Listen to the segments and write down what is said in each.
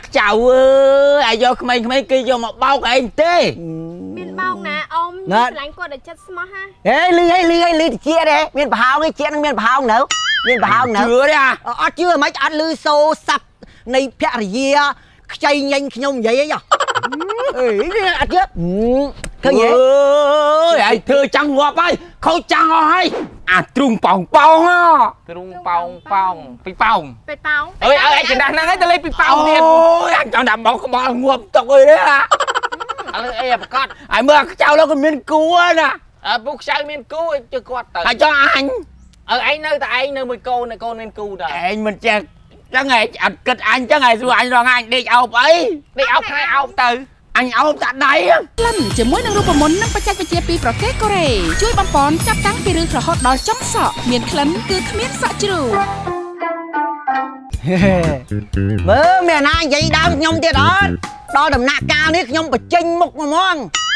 ខ្ចៅអើយអាយកក្មេងៗគេយកមកបោកឯងទេ មានបោកណាអ៊ំ ណា ស្រឡាញ់គាត់ដល់ចិត្តស្មោះហា ហេលឺហេលឺហេលឺតិចទេមានប្រហោងឯជាតិនឹងមានប្រហោងនៅមានប្រហោងនៅ ជឿទេអា អត់ជឿមិនអត់លឺសូស័ព្ទនៃភរិយាខ្ចីញញខ្ញុំនិយាយអីអេអត់ជឿឃើញទេ អើយឯងធ្វើចង់ងាប់ហើយខូចចង់អស់ហើយអាទ្រុងប៉ោងប៉ោងហ៎ ទ្រុងប៉ោងប៉ោងពីប៉ោង ពេតប៉ោង អើយអើយចំណាស់ហ្នឹងឯងទៅលេងពីប៉ោងទៀត អូយអញចង់ដាក់បោកក្បាលងាប់តុកអីទេអា ឥឡូវអីប្រកាស ឯងមើលអាខ្ចៅលោកក៏មានគូហ្នឹងណា អើពុកខ្ចៅមានគូឯងជឿគាត់ទៅ ហើយចង់អញ អើឯងនៅតែឯងនៅមួយកូនកូនមានគូដែរ ឯងមិនចេះចឹងឯងអត់គិតអញចឹងឯងសួរអញរងអញដេកអោបអី ដេកអោបថ្ងៃអោបទៅ អញអោបតាដៃហ្នឹង ក្លិនជាមួយនឹងរូបមន្តនិងបច្ចេកវិទ្យាពីប្រទេសកូរ៉េជួយបំពន់ចាប់តាំងពីឫសរហូតដល់ចុងសក់មានក្លិនគឺគ្មានសក់ជ្រូក មើលមានណានិយាយដើមខ្ញុំទៀតអត់ដល់ដំណាក់កាលនេះខ្ញុំបញ្ចេញមុខហ្មង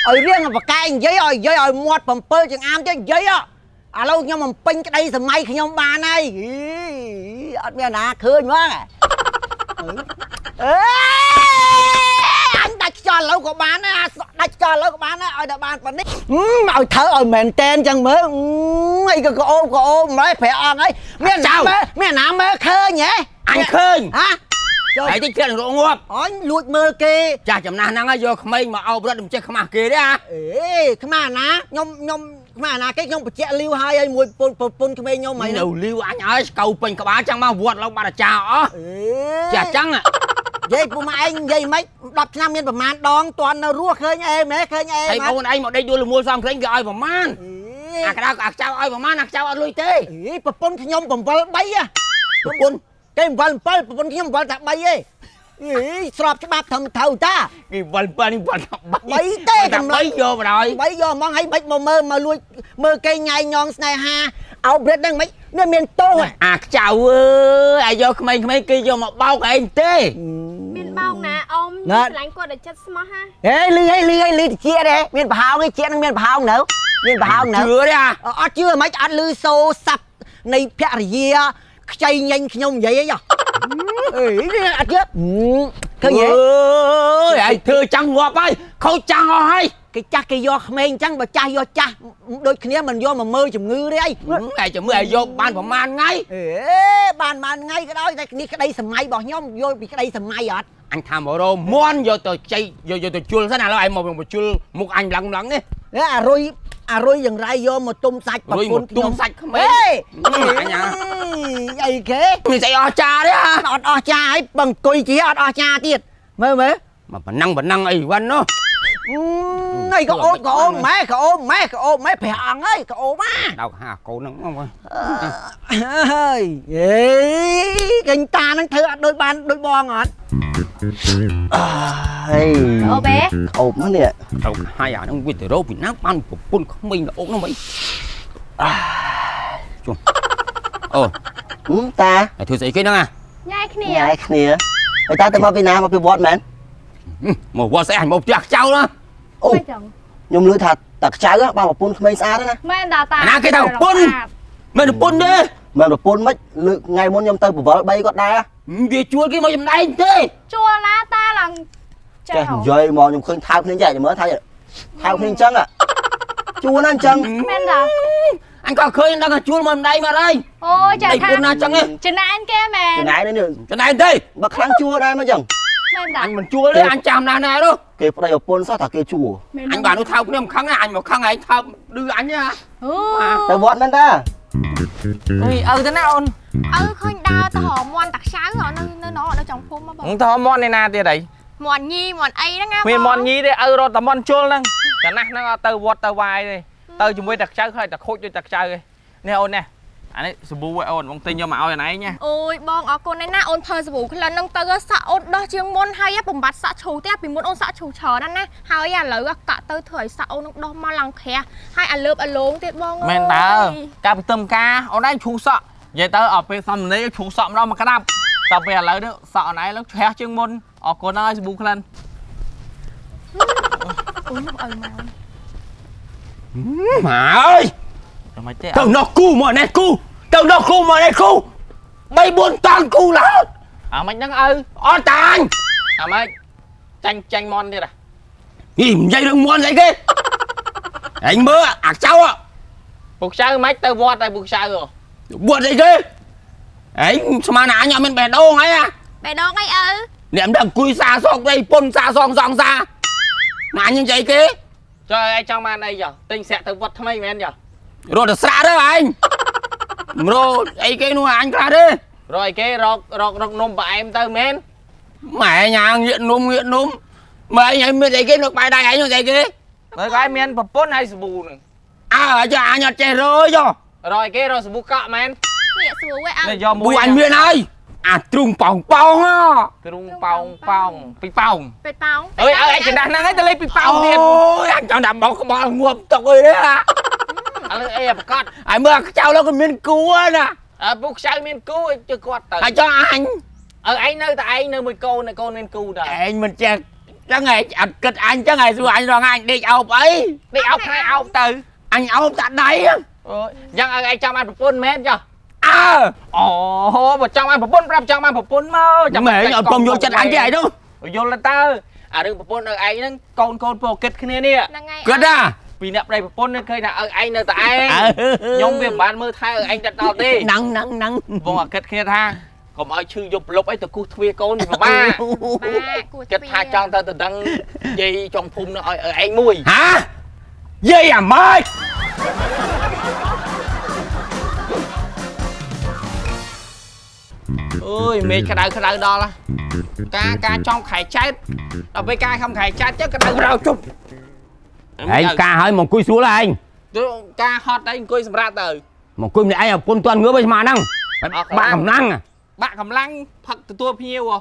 ឲ្យរៀងបកែនិយាយឲ្យនិយាយឲ្យមាត់7ចង្អាមទៀតនិយាយឥឡូវខ្ញុំបំពេញក្តីសម័យខ្ញុំបានហើយអត់មានណាឃើញហ្មងអេអញដាច់ខ្យល់ឥឡូវក៏បានដែរអាដាច់ខ្យល់ឥឡូវក៏បានដែរឲ្យតែបានប៉ុណ្នេះឲ្យធ្វើឲ្យមែនតែនចឹងមើលអីក៏ក្អូបក្អូបម្លេះព្រះអង្គអីមានណាមើលមានណាមើលឃើញហ៎ អញឃើញ ហ៎ចូល ហើយតិចធ្លាក់រងងាប់ អញលួចមើលគេ ចាស់ចំណាស់ហ្នឹងហើយយកក្មេងមកអោបរត់មិនចេះខ្មាស់គេទេអា អេខ្មាស់ណាខ្ញុំខ្ញុំខ្មាស់ណាគេខ្ញុំបញ្ជាក់លាវហើយឲ្យមួយពុនពុនក្មេងខ្ញុំហើយ នៅលាវអញឲ្យស្កៅពេញក្បាលចឹងមកវត្តឡើងបាត់អាចារ្យអស់ អេ ចាស់ចឹង និយាយពុកម៉ែឯងនិយាយមិន10ឆ្នាំមានប្រមាណដងតន់នៅរស់ឃើញអេម៉ែឃើញអេ ហើយ ម៉ែ បងឯងមកដេកដួលលមួលសំក្រែងគេឲ្យប្រមាណអាក្តៅអាខ្ចៅឲ្យប្រមាណអាខ្ចៅអត់លុយទេ អេប្រពន្ធខ្ញុំ7 3ហ៎ ប្រពន្ធ គេ7 7ប្រពន្ធខ្ញុំ7តែ3ឯងអេស្របច្បាប់ត្រឹមត្រូវតា គេវល់7នេះវល់13 3ទេ តែ កម្លាំង 3យកបណ្ដោយ បីយកហ្មងឲ្យមិនមកមើលមកលួចមើលគេញ៉ៃញងស្នេហាអោបរិតហ្នឹងមិននេះមានទោសហ៎ អាខ្ចៅអើយអាយកក្មេងៗគេយកមកបោកឯងទេ មានបោកណាអ៊ំស្រឡាញ់គាត់ដល់ចិត្តស្មោះហា ហេលឺហេលឺហេលឺតិចទេមានប្រហោងឯជាតិនឹងមានប្រហោងនៅមានប្រហោងនៅ ជឿទេអា អត់ជឿមិនអត់លឺសូស័ព្ទនៃភរិយាខ្ចីញញខ្ញុំនិយាយអីអេអត់ជឿឃើញទេ អើយឯងធ្វើចង់ងាប់ហើយខូចចង់អស់ហើយ គេចាស់គេយកក្មេងអញ្ចឹងបើចាស់យកចាស់ដូចគ្នាមិនយកមកមើលជំងឺទេអី ឯងចាំមើលឯងយកបានប្រមាណថ្ងៃ អេបានបានថ្ងៃក៏ដោយតែនេះក្តីសម័យរបស់ខ្ញុំយល់ពីក្តីសម័យអត់ អញថាមករមន់យកទៅចៃយកយកទៅជុលសិនឥឡូវឯងមកមកជុលមុខអញឡើងឡើងនេះ នេះអារុយអារុយយ៉ាងไรយកមកទុំសាច់ប្រ រុយ ពន្ធ មកទុំសាច់ក្មេង អញអីគេ មានស្អីអស់ចាទេហ่า អត់អស់ចាហើយបើអង្គុយជាអត់អស់ចាទៀតមើលមើល មកប៉ុណ្ណឹងប៉ុណ្ណឹងអីវ៉ាន់នោះ អីក៏អូបក៏អូបម៉ែក៏អូបម៉ែក៏អូបម៉ែព្រះអង្គអើយក៏អូបអា ដោកហាកូនហ្នឹងមក ហើយអេកញតានឹងធ្វើអត់ដូចបានដូចបងអត់ អេ អូបេ អូបមកនេះ ដោកហើយអាហ្នឹងវាទៅរកពីណាបានប្រពន្ធក្មេងល្អហ្នឹងមិនជុំអូ តា ឯងធ្វើស្អីគេហ្នឹងអា ញ៉ែគ្នា ញ៉ែគ្នាហើយតាទៅមកពីណាមកពីវត្តមែន មកវត្តស្អីអញមកផ្ទះខ្ចៅណា អូ មិនចឹង ខ្ញុំឮថាតាខ្ចៅបានប្រពន្ធក្មេងស្អាតណា មែនតាតា ណាគេថាប្រពន្ធមិនប្រពន្ធទេ មិនប្រពន្ធមិនលើកថ្ងៃមុនខ្ញុំទៅពវល់3គាត់ដែរ វាជួលគេមកចំណែងទេ ជួលណាតាឡើង ចេះនិយាយមកខ្ញុំឃើញថើបគ្នាចេះមើលថើបថើបគ្នាអញ្ចឹងជួណាអញ្ចឹង មែនតា អញក៏ឃើញដឹងថាជួលមកចំណែងមកហើយ អូចា ដៃ ថា ពុនណាចឹងឯង ចំណែនគេមែន ចំណែងនេះ ចំណែងទេ បើខ្លាំងជួដែរមកអញ្ចឹង មែនតា អញមិនជួលទេអញចាំណាស់ណែនោះ គេប្តីប្រពន្ធសោះថាគេជួ អញបាននោះថើបគ្នាមិនខឹងណាអញមកខឹងឯងថើបឌឺអញណា អូ ទៅវត្តមែនតា អុយឪទៅណាអូន ឪឃើញដើរទៅរមន់តាខ្ចៅនៅនៅណនៅចុងភូមិមកបង ទៅមន់ឯណាទៀតអី មន់ញីមន់អីហ្នឹងណា មានមន់ញីទេឪរត់តែមន់ជុលហ្នឹងចំណាស់ហ្នឹងអត់ទៅវត្តទៅវាយទេទៅជាមួយតាខ្ចៅខ្លាចតែខូចដូចតាខ្ចៅឯងនេះអូននេះអានេះសាប៊ូឲ្យអូនបងទិញយកមកឲ្យអនឯងណា អូយបងអរគុណណាស់អូនធ្វើសាប៊ូក្លិនហ្នឹងទៅសក់អូនដោះជាងមុនហើយបំបត្តិសក់ជ្រូទេពីមុនអូនសក់ជ្រូច្រើនណាស់ណាហើយឥឡូវកាក់ទៅធ្វើឲ្យសក់អូននឹងដោះមកឡើងក្រាស់ហើយអាលើបអាលងទៀតបង មែនតើកាលពីទឹមការអូនឯងឈូសក់និយាយទៅអត់ពេលសំនីឈូសក់ម្ដងមកក្តាប់តទៅពេលឥឡូវនេះសក់អូនឯងឡើងច្រះជាងមុនអរគុណហើយសាប៊ូក្លិន អូយនោះឪមក ម៉ាអើយ ទៅមិនទេ ទៅនោះគូមកនេះគូទៅនោះគូមកនេះគូ3 4តង់គូឡើយ អាមិនហ្នឹងឪ អត់តាអញ អាម៉េចចាញ់ចាញ់មន់ទៀតហ៎ នេះនិយាយរឿងមន់ស្អីគេឯងមើលអាខ្ចៅ ពុកចៅម៉េចទៅវត្តហើយពុកចៅហ៎ វត្តស្អីគេឯងស្មានអញអត់មានបេះដូងអីហ៎ បេះដូងអីឪ អ្នកមិនដឹងអង្គុយសាសងដីពុនសាសងសងសាមកអញនិយាយគេ ចុះឯងចង់បានអីចុះទិញស្រាក់ទៅវត្តថ្មីមែនចុះ រត់ទៅស្រាក់ទៅឯងមរអីគេនោះអញខ្លះទេ រកអីគេរករករកនំផ្អែមទៅមែន ម៉ែញ៉ាងងាកនំងាកនំម៉ែញ៉ៃមានអីគេនៅបែរដៃឯងនោះអីគេ មើលគេមានប្រពន្ធហើយសាប៊ូហ្នឹង អើចុះអញអត់ចេះរយចុះ រកអីគេរកសាប៊ូកក់មែន នេះស្រួលឯងឪ នេះយកមួយ ប៊ូអញមានហើយអាទ្រុងប៉ោងប៉ោងហ៎ ទ្រុងប៉ោងប៉ោងពីប៉ោង ពេតប៉ោង អើយអើយឯងចណ្ដាស់ហ្នឹងឯងទៅលេងពីប៉ោងទៀត អូយអញចង់ដាក់បោកក្បាលងាប់ទុកអីទេ ឥឡូវអីអាប្រកាស ហើយមើលអាខ្ចៅលោកក៏មានគូណា អើពុកចៅមានគូឲ្យជឿគាត់ទៅ ហើយចង់អញ អើឯងនៅតែឯងនៅមួយកូនកូនមានគូដែរ ឯងមិនចេះចឹងឯងអត់គិតអញចឹងឯងសួរអញរងអញដេកអោបអី នេះអោបផ្នែកអោបទៅ អញអោបតាដៃ អូយយ៉ាងឲ្យឯងចាំបានប្រពន្ធមែនចុះ អើ អូបើចង់បានប្រពន្ធប្រាប់ចង់បានប្រពន្ធមក ចាំឯងអត់កុំយល់ចិត្តអញទេឯងនោះ យល់ទៅអារឿងប្រពន្ធឲ្យឯងហ្នឹងកូនកូនពោគិតគ្នានេះ ហ្នឹងហើយ គិតណា ពីអ្នកប្តីប្រពន្ធនឹងឃើញថាឲ្យឯងនៅតែឯងខ្ញុំវាមិនបានមើលថែឲ្យឯងដល់ដល់ទេ ហ្នឹងហ្នឹងហ្នឹង បងអាគិតគ្នាថាកុំឲ្យឈឺយកប្រលប់អីទៅគូសទ្វាកូនវាពិបាក បាគួរ គិតថាចង់ទៅទៅដឹងយាយចុងភូមិនឹងឲ្យឯងមួយ ហាយាយអាម៉េច អើយមេឃក្តៅក្តៅដល់ការការចង់ខែចែតដល់ពេលការខំខែចែតចឹងក្តៅ ប្រោជុំឯងការហើយមកអង្គុយស្រួលឯង ទៅការហត់អីអង្គុយសម្រាប់ទៅ មកអង្គុយម្នាក់ឯងឲ្យពុនតាន់ងើបឯងស្មានហ្នឹងបាក់កម្លាំង បាក់កម្លាំងផឹកទទួលភ្ញៀវហ៎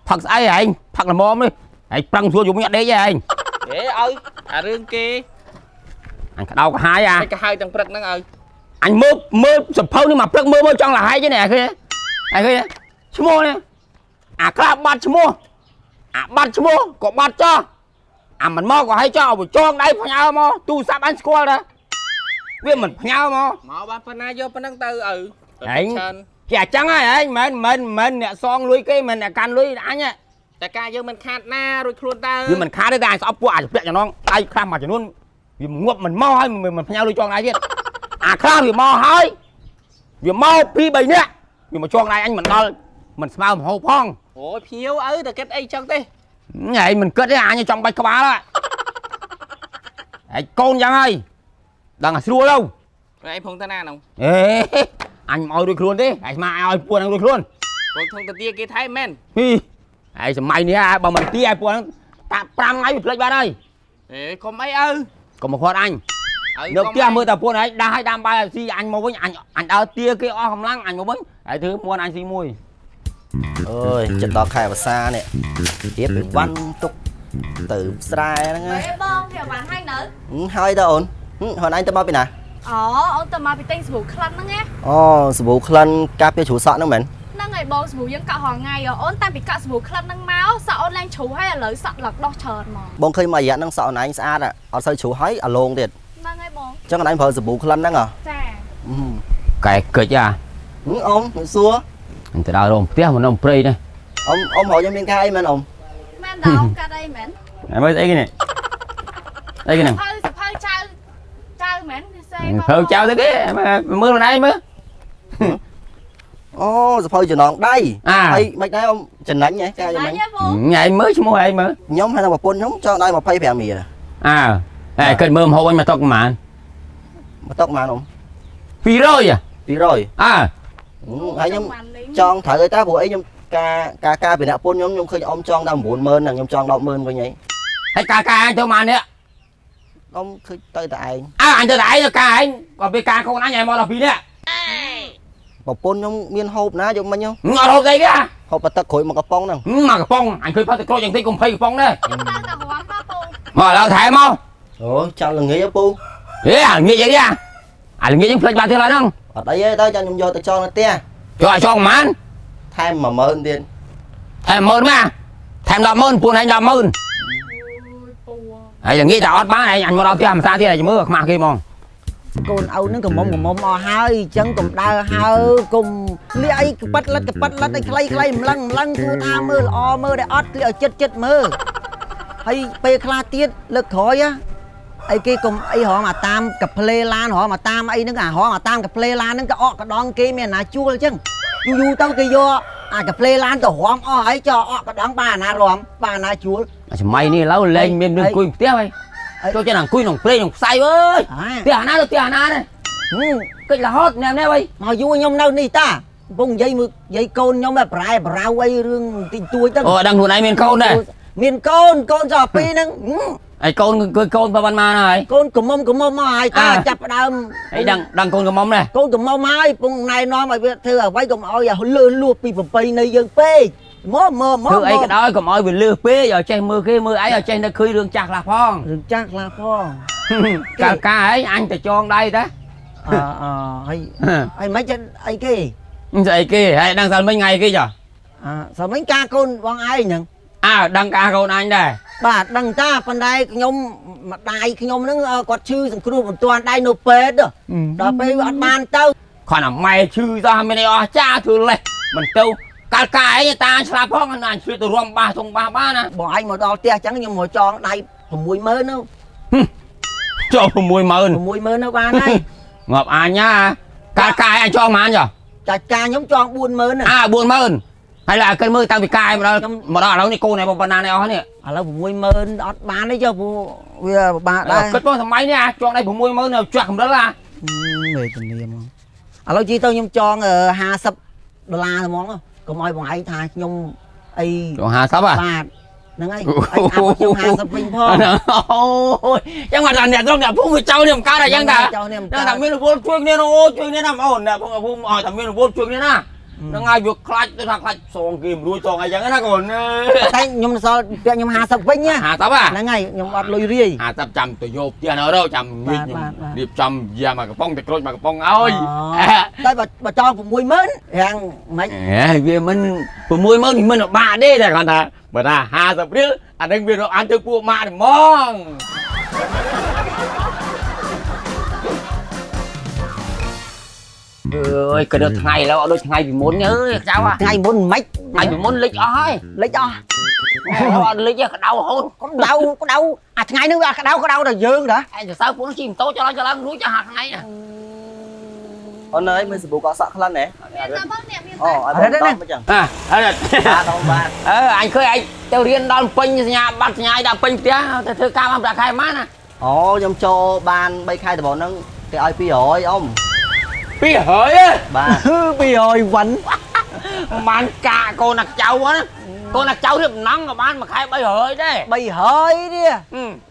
ផឹកស្អីឯងផឹកល្មមនេះឯងប្រឹងស្រួលយំញ៉ាត់ដេកឯង ហេឲ្យអារឿងគេ អញក្តៅក្រហាយអា មិនក៏ហៅទាំងព្រឹកហ្នឹងឲ្យ អញមើលមើលសភៅនេះមកព្រឹកមើលមើលចង់លហែកទេនេះឃើញឯងឃើញឈ្មោះនេះអាខ្លះបាត់ឈ្មោះអាបាត់ឈ្មោះក៏បាត់ចោះអាមិនមកក៏ឲ្យចោលវាចងដៃផ្ញើមកទូរស័ព្ទអញស្គាល់ដែរវាមិនផ្ញើមក មកបានប៉ុណ្ណាយកប៉ុណ្ណឹងទៅឲ្យ ឯងគេអញ្ចឹងហើយឯងមិនមិនមិនអ្នកសងលុយគេមិនអ្នកកាន់លុយអញ តែការយើងមិនខាតណារួចខ្លួនតើ វាមិនខាតទេតែអញស្អប់ពួកអាចពាក់ចំណងដៃខ្លះមួយចំនួនវាងាប់មិនមកហើយមិនផ្ញើលុយចងដៃទៀតអាខ្លះវាមកហើយវាមកពីរ3នាក់វាមកចងដៃអញមិនដល់មិនស្មើមហូបផង អូយភ្ញៀវឪតែគិតអីចឹងទេ ឯងមិនគិតទេអញចង់បាច់ក្បាលហើយឯងកូនយ៉ាងហើយដឹងតែស្រួលទៅ ឯងផងទៅណានោះ អេអញមិនឲ្យរួចខ្លួនទេឯងស្មាឲ្យពួកហ្នឹងរួចខ្លួន បងធំទៅទាគេថែមែន ហ៊ីឯងសម័យនេះបើមិនទាឲ្យពួកហ្នឹងតា5ថ្ងៃវាភ្លេចបាត់ហើយ អេកុំអីឪ កុំមកខាត់អញនៅផ្ទះមើលតែពួកឯងដាស់ឲ្យដាំបាយឲ្យស៊ីអញមកវិញអញអញដើរទាគេអស់កម្លាំងអញមកវិញហើយធ្វើមួនអញស៊ីមួយ អើយចិត្តដល់ខែវស្សានេះរៀបពីវ៉ាន់ទុកទៅស្រែហ្នឹងណា បងវាបានហើយនៅ ហើយតើអូនហនឯងទៅមកពីណា អូអូនទៅមកពីទិញសាប៊ូក្លិនហ្នឹងណា អូសាប៊ូក្លិនការពារជ្រូកសក់ហ្នឹងមែន ហ្នឹងហើយបងសាប៊ូយើងកក់រាល់ថ្ងៃអូនតាំងពីកក់សាប៊ូក្លិនហ្នឹងមកសក់អូនឡើងជ្រុះហើយឥឡូវសក់ឡើងដោះច្រើនមក បងឃើញមួយរយៈហ្នឹងសក់អូនឯងស្អាតអត់សូវជ្រុះហើយអាឡងទៀត ហ្នឹងហើយបង ចឹងអូនឯងប្រើសាប៊ូក្លិនហ្នឹងហ៎ ចា កែកិច្ចអា អ៊ំសួរ អញទៅដើររងផ្ទះមកនៅព្រៃនេះ អ៊ំអ៊ំរកខ្ញុំមានការអីមែនអ៊ំ មែនតើអូនកាត់អីមែន ហើយមើលស្អីគេនេះស្អីគេហ្នឹង ភៅសភៅចៅចៅមែនសេ ភៅចៅទៅគេមើលខ្លួនឯងមើល អូសភៅចំណងដៃហើយមិនដែរអ៊ំចំណេញហ៎ការចំណេញ បង ថ្ងៃមើលឈ្មោះឯងមើល ខ្ញុំហើយនឹងប្រពន្ធខ្ញុំចង់ដៃ25រៀល អើហេគិតមើលម្ហូបអញមកតុកប្រហែល មកតុកប៉ុន្មានអ៊ំ 200 200 អើ ហើយខ្ញុំចង់ត្រូវអីតាព្រោះអីខ្ញុំការការការពីអ្នកពន្ធខ្ញុំខ្ញុំឃើញអ៊ំចង់ដល់90000ហ្នឹងខ្ញុំចង់100,000វិញហី ហើយការការអញទៅមកនេះ អ៊ំឃើញទៅតែឯង អើអញទៅតែឯងការឯងក៏ពេលការកូនអញឯងមកដល់ពីរនេះ ប្រពន្ធខ្ញុំមានហូបណាយកមិញ អត់ហូបស្អីគេ ហូបបទឹកក្រួយមកកំប៉ុងហ្នឹង មកកំប៉ុងអញឃើញផឹកទឹកក្រូចយ៉ាងតិចកុំ20កំប៉ុងដែរ ខ្ញុំទៅតែរំមកពូ មកឥឡូវថែមក អូចាំល្ងាចពូ ហេអាល្ងាចអីគេអាល្ងាចយើងភ្លេចបាត់ទៀតហើយហ្នឹង អត់អីទេទៅចាំខ្ញុំយកទៅចងនៅផ្ទះ យកឲ្យចងប្រហែល ថែម10000ទៀត ថែម10000មកថែម100,000ពួកឯង100,000ហើយល្ងាចតែអត់បានឯងអញមកដល់ផ្ទះមួយសាទៀតឯងមើលខ្មាស់គេហ្មង កូនឪនឹងកំមុំកំមុំអស់ហើយអញ្ចឹងកុំដើរហើកុំលាកអីកប៉ិតលិតកប៉ិតលិតអីខ្លីខ្លីម្លឹងម្លឹងគួរថាមើលល្អមើលដែលអត់លាកឲ្យចិត្តចិត្តមើលហើយពេលខ្លះទៀតលើកក្រោយអីគេកុំអីរងអាតាមកផ្លេឡានរងអាតាមអីហ្នឹងអារងអាតាមកផ្លេឡានហ្នឹងក៏អកកដងគេមានអាណាជួលអញ្ចឹងយូរយូរទៅគេយកអាកាផ្លេឡានទៅរំអស់ហើយចោអកកដងបានអាណារំបានអាណាជួល សម័យនេះឥឡូវលែងមានរឿងអង្គុយផ្ទះហើយចូលចិត្តអង្គុយក្នុងព្រេងក្នុងផ្សៃអើយផ្ទះអាណាទៅផ្ទះអាណានេះកិច្ចរហូតណែណែអី មកយូរខ្ញុំនៅនេះតាកំពុងនិយាយមួយនិយាយកូនខ្ញុំតែប្រែប្រៅអីរឿងតិចតួចទៅ អូដឹងខ្លួនឯងមានកូនដែរមានកូនកូនចោះពីរហ្នឹង អីកូនគឺកូនប៉ុន្មានហើយក ូនកំមុំកំមុំមកហើយតាចាប់ផ្ដើម អីដឹងដឹងកូនកំមុំដែរ កូនកំមុំហើយពងណែនាំឲ្យវាធ្វើអ្វីកុំឲ្យលឺលួសពីប្រពៃណីយើងពេកមកមកមក ធ្វើអីក៏ដោយកុំឲ្យវាលឺពេកឲ្យចេះមើលគេមើលអីឲ្យចេះនៅឃើញរឿងចាស់ខ្លះផង រឿងចាស់ខ្លះផង កាលកាអីអញទៅចងដៃតា អអហើយហើយមិនចេះអីគេ ស្អីគេហើយដឹងសាល់មិញថ្ងៃគេចុះ អសាល់មិញការកូនបងឯងហ្នឹង អើដឹងការកូនអញដែរ បាទដឹងតាប៉ុន្តែខ្ញុំម្ដាយខ្ញុំហ្នឹងគាត់ឈឺសង្គ្រោះបន្ទាន់ដៃនៅពេទ្យដល់ពេលអត់បានទៅ គ្រាន់តែម៉ែឈឺសោះមានអីអស់ចាធ្វើលេះមិនទៅកាលកាឯងតាឆ្លាប់ផងអញឆ្លៀតទៅរំបាសធំបាសបានណា បងឯងមកដល់ផ្ទះអញ្ចឹងខ្ញុំមកចងដៃ60000នោះ ចង60000 60000នោះបានហើយ ងាប់អញណាកាលកាឯងចងប៉ុន្មានចុះ ចាច់ការខ្ញុំចង40000 អើ40000ហើយឡើយកិនមើលតាំងពីកាយមកដល់មកដល់ឥឡូវនេះកូនឯងប៉ុណ្ណានេះអស់នេះ ឥឡូវ60000អត់បានទេចុះព្រោះវាពិបាកដែរ គិតផងសម័យនេះអាចងដៃ60000នៅជាក់កម្រិតឡា មេជំនាញហ្មងឥឡូវជីទៅខ្ញុំចង50ដុល្លារហ្មងកុំឲ្យបងឯងថាខ្ញុំអី ចង50ហ៎ បាទហ្នឹងហើយឲ្យអាប់ខ្ញុំ50វិញផង អូយយ៉ាងមកដល់អ្នកត្រង់អ្នកភូមិវាចោលនេះមិនកើតអញ្ចឹងតាតែមានរវល់ជួយគ្នាអូជួយគ្នាណាបងអូនអ្នកភូមិឲ្យតែមានរវល់ជួយគ្នាណាហ្នឹងហើយវាខ្លាចទៅថាខ្លាចសងគេមិនរួចសងអីចឹងណាកូន តែខ្ញុំសល់ពាក់ខ្ញុំ50វិញណា 50ហ៎ ហ្នឹងហើយខ្ញុំអត់លុយរាយ 50ចាំទៅយកផ្ទះនៅរកចាំងាយខ្ញុំរៀបចំយាមកកំប៉ុងទៅក្រូចមកកំប៉ុងឲ្យ តែបើចង60000រាំងមិន ហេវាមិន60000មិនបាក់ទេតែគាត់ថាបើថា50រៀលអានឹងវារកអានទៅពួកម៉ាក់ហ្មងអើយក៏ដល់ថ្ងៃឥឡូវអត់ដូចថ្ងៃពីមុនអើយចៅ ថ្ងៃមុនមិន ថ្ងៃពីមុនលិចអស់ហើយ លិចអស់ អត់លិចទេក្តៅរហូត ក្តៅក្តៅអាថ្ងៃនេះវាក្តៅក្តៅដល់យើងដែរ ឯងសរសើរពួកនោះជិះម៉ូតូចឡើងចឡើងរួចចាស់ថ្ងៃណា អូនអើយមើលសាប៊ូកក់សក់ក្លិនហ៎ មានតាបងអ្នកមាន អូឲ្យបងដល់មកចឹង អើ បាទបងបាទ អឺអញឃើញឯងទៅរៀនដល់ពេញសញ្ញាបត្រសញ្ញាដល់ពេញផ្ទះទៅធ្វើការបានប្រាក់ខែប៉ុន្មានណា អូខ្ញុំចូលបាន3ខែដំបូងហ្នឹងគេឲ្យ200អ៊ំ 200ហ៎ បាទ 200វ៉ាន់ បានកាកូនអាចៅហ្នឹងកូនអាចៅរៀបណង់ក៏បានមួយខែ300ដែរ 300នេះ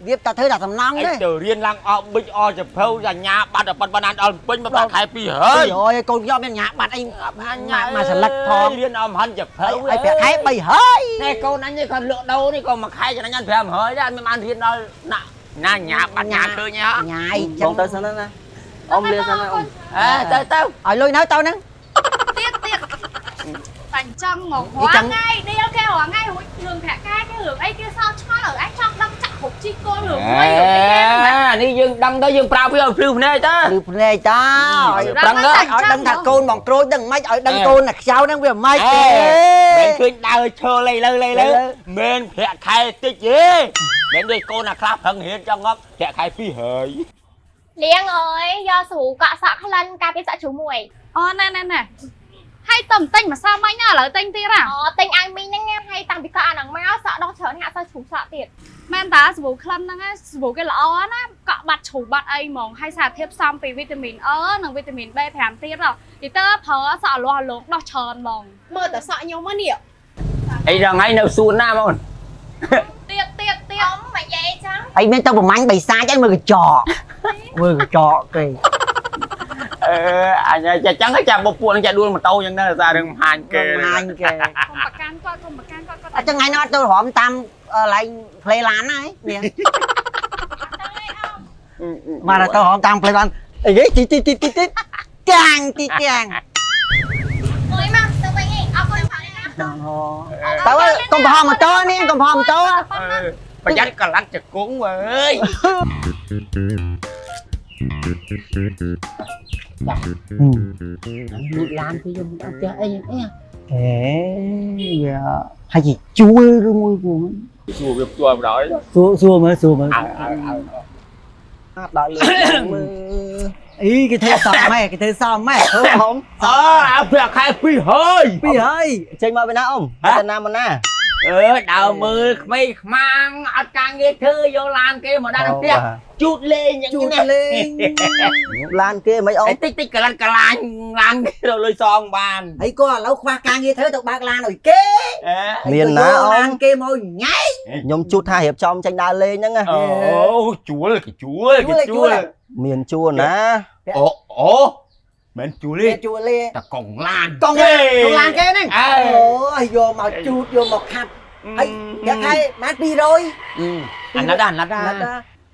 រៀបតែធ្វើតែសំណង់ទេ ទៅរៀនឡើងអស់ប៊ិចអស់ចភៅសញ្ញាបត្រប៉ុណ្ណាដល់ពេញមកខែ200 200កូនខ្ញុំមានញ៉ាបាត់អីមកសន្លឹកផង រៀនអមហិនចភៅ ឲ្យប្រាក់ខែ300 នេះកូនអញនេះគាត់លក់ដូរនេះក៏មួយខែចំណេញ500ដែរអត់មានបានរៀនដល់ណាណាញ៉ាបាត់ញ៉ាឃើញហ៎ ញ៉ាយចឹ បងទៅសិនណាអ៊ំលាសិនណាអ៊ំ អេទៅទៅ ឲ្យលុយនៅទៅហ្នឹង ទៀតទៀតបាញ់ចង់មករាល់ថ្ងៃដៀលគេរាល់ថ្ងៃរួចរឿងប្រាក់កាគេរឿងអីគេសោកឆ្ងល់ឲ្យឯងចង់ដឹងចាក់គ្រប់ជីគល់រឿងថ្មីរឿងអីគេ នេះយើងដឹងទៅយើងប្រើវាឲ្យភ្លឺភ្នែកទៅ ភ្លឺភ្នែកតាឲ្យ ប្រឹងទៅ ឲ្យដឹងថាកូនបងក្រូចដឹងម៉េចឲ្យដឹងកូនអាខ្ចៅហ្នឹងវាម៉េចទេ មិនឃើញដើរឈើលេលើលេលើមិនប្រាក់ខែតិចទេមិនដូចកូនអាខ្លះប្រឹងរៀនចង់ងាប់ប្រាក់ខែ2ហើយ លៀងអើយយកស្រូកក់សក់ក្លិនការពារសក់ជ្រុះមួយ អូណែណែណែហើយទៅទិញម្សិលមិញណាឥឡូវទិញទៀតហ៎ អូទិញឲ្យមីងហ្នឹងណាហើយតាំងពីកក់អាហ្នឹងមកសក់ដោះច្រើនហាក់សក់ជ្រុះសក់ទៀត មែនតាសាប៊ូក្លិនហ្នឹងសាប៊ូគេល្អណាកក់បាត់ជ្រុះបាត់អីហ្មងហើយសារធាតុផ្សំពីវីតាមីន E និងវីតាមីន B5 ទៀតហ៎ទីទៅប្រើសក់លាស់លងដោះច្រើនហ្មង មើលតែសក់ខ្ញុំនេះ អីដល់ថ្ងៃនៅសួនណាបង ទៀតទៀតទៀត អ៊ំមកយាយចឹង អីមានទៅប្រមាញ់បិសាចអីមើលកញ្ចក់មើលកញ្ចក់គេ អឺអញចាចឹងចាបពួកនឹងចាដួលម៉ូតូចឹងដែរសាររឿងហាញគេ ហាញគេ កុំប្រកាន់គាត់កុំប្រកាន់គាត់គាត់ អញ្ចឹងថ្ងៃនោះអត់ទៅរំតាមឡែងផ្លេឡានណានេះមកទៅរំតាមផ្លេឡានអីគេទីទីទីទីតាំងទីតាំង អុយមកទៅវិញឯងអរគុណផងណា ទៅកុំប្រហោម៉ូតូនេះកុំប្រហោម៉ូតូ ប្រយ័ត្នកល័តជង្គង់វើយ លួចឡានគេយកមកផ្ទះអីអី អេវាហើយជាជួលឬមួយគូ សួរវាផ្ទាល់បណ្ដោយ សួរសួរមើលសួរមើល អើអើអើ ដល់លើមើល អីគេធ្វើសមហ៎គេធ្វើសមហ៎ អ៊ំ អើអាប្រាក់ខែពីរហើយ ពីហើយ ចេញមកពីណាអ៊ំទៅណាមកណា អឺដើរមើលក្មេងខ្មាំងអត់ការងារធ្វើយកឡានគេមកដាក់ក្នុងផ្ទះជូតលេងយ៉ាង ជួ នេះ លលេង ឡានគេមិនអ៊ំ តិចតិចកលិតកលាញឡានគេរកលុយសងបាន ហើយក៏ឥឡូវខ្វះការងារធ្វើទៅបើកឡានឲ្យគេ មានណាអ៊ ឡា ំ នគេមកញ៉ៃ ខ្ញុំជូតថារៀបចំចេញដើរលេងហ្នឹង អូជួលគេជួលគេជួល មានជួលណា អូអូមិនជួលទេ ជួលលេ តកងឡាន កងឡានកងឡានគេហ្នឹង អើ អូយយកមកជូតយកមកខាត់ហើយគេខែបាន200 អាណិតអាណិត ណាត់ណា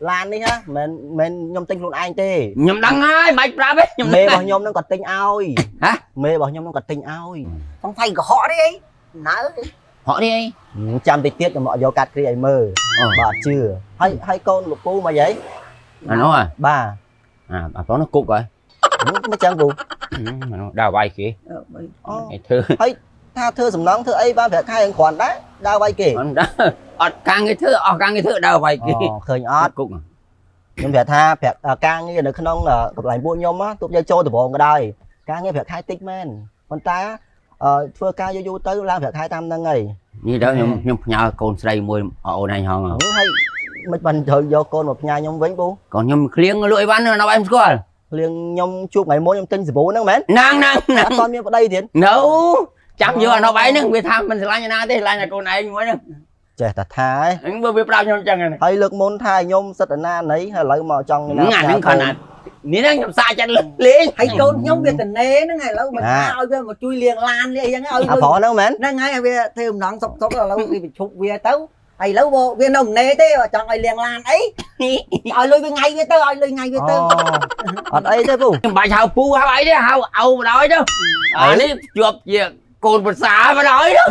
ឡាននេះហ៎មិនមិនខ្ញុំទិញខ្លួនឯងទេ ខ្ញុំដឹងហើយមិនប្រាប់ទេខ្ញុំ មេរបស់ខ្ញុំនឹងក៏ទិញឲ្យ ហ៎ មេរបស់ខ្ញុំនឹងក៏ទិញឲ្យ សង្ស័យកុហកទេអីណើ ហក់នេះអី ចាំតិចទៀតខ្ញុំមកយកកាត់គ្រាឲ្យមើលបាទជឿហើយហើយកូនលោកពូមកយាយ អានោះអា បាទ អាប្រុសនោះគុកហើយ មិនចឹងពូ អានោះដើរវាយគេ អូ ឯធ្វើ ថាធ្វើសំណងធ្វើអីបានប្រាក់ខែគ្រាន់ដែរដើរវាយគេ អត់ដើរអត់ការងារធ្វើអស់ការងារធ្វើដើរវាយគេ អូឃើញអត់ គុក ខ្ញុំប្រាប់ថាប្រាក់ការងារនៅក្នុងកន្លែងពួកខ្ញុំទោះបីចូលដំបងក៏ដោយការងារប្រាក់ខែតិចមែនប៉ុន្តែធ្វើការយូរៗទៅឡើងប្រាក់ខែតាមហ្នឹងហើយ នេះដល់ខ្ញុំខ្ញុំផ្ញើកូនស្រីមួយអូនឯងហង ហើយមិនបានត្រូវយកកូនមកផ្ញើខ្ញុំវិញពូ កូនខ្ញុំក្លៀងលក់អីវ៉ាន់នៅឯងស្គាល់ ភ្លៀងខ្ញុំជួបថ្ងៃមុនខ្ញុំទិញសាប៊ូហ្នឹងមែន ណាងណាង អត់ទាន់មានប្តីទៀត នៅចាំយកអានោះឯងហ្នឹងវាថាមិនស្រឡាញ់ណាទេស្រឡាញ់តែកូនឯងមួយហ្នឹង ចេះតែថាឯង ហ្នឹងបើវាប្រាប់ខ្ញុំចឹងហ្នឹង ហើយលើកមុនថាខ្ញុំសិតណាណីហើយឥឡូវមកចង់ណា អាហ្នឹងខណៈនេះហ្នឹងខ្ញុំសាកចិត្តលេង ហើយកូនខ្ញុំវាតនេហ្នឹងឥឡូវមកថាឲ្យវាមកជួយលាងឡានលាងអីចឹងឲ្យ អាប្រុសហ្នឹងមែន ហ្នឹងហើយឲ្យវាធ្វើម្ដងសុកសុកឥឡូវវាបញ្ឈប់វាទៅហើយឥឡូវវានៅម្នេទេចង់ឲ្យលាងឡានអីឲ្យលុយវាថ្ងៃវាទៅឲ្យលុយថ្ងៃវាទៅ អត់អីទេពូ ខ្ញុំបាច់ហៅពូហៅអីទេហៅអោបណ្ដោយទៅអានេះជាប់ជាកូនប្រសាបណ្ដោយទៅ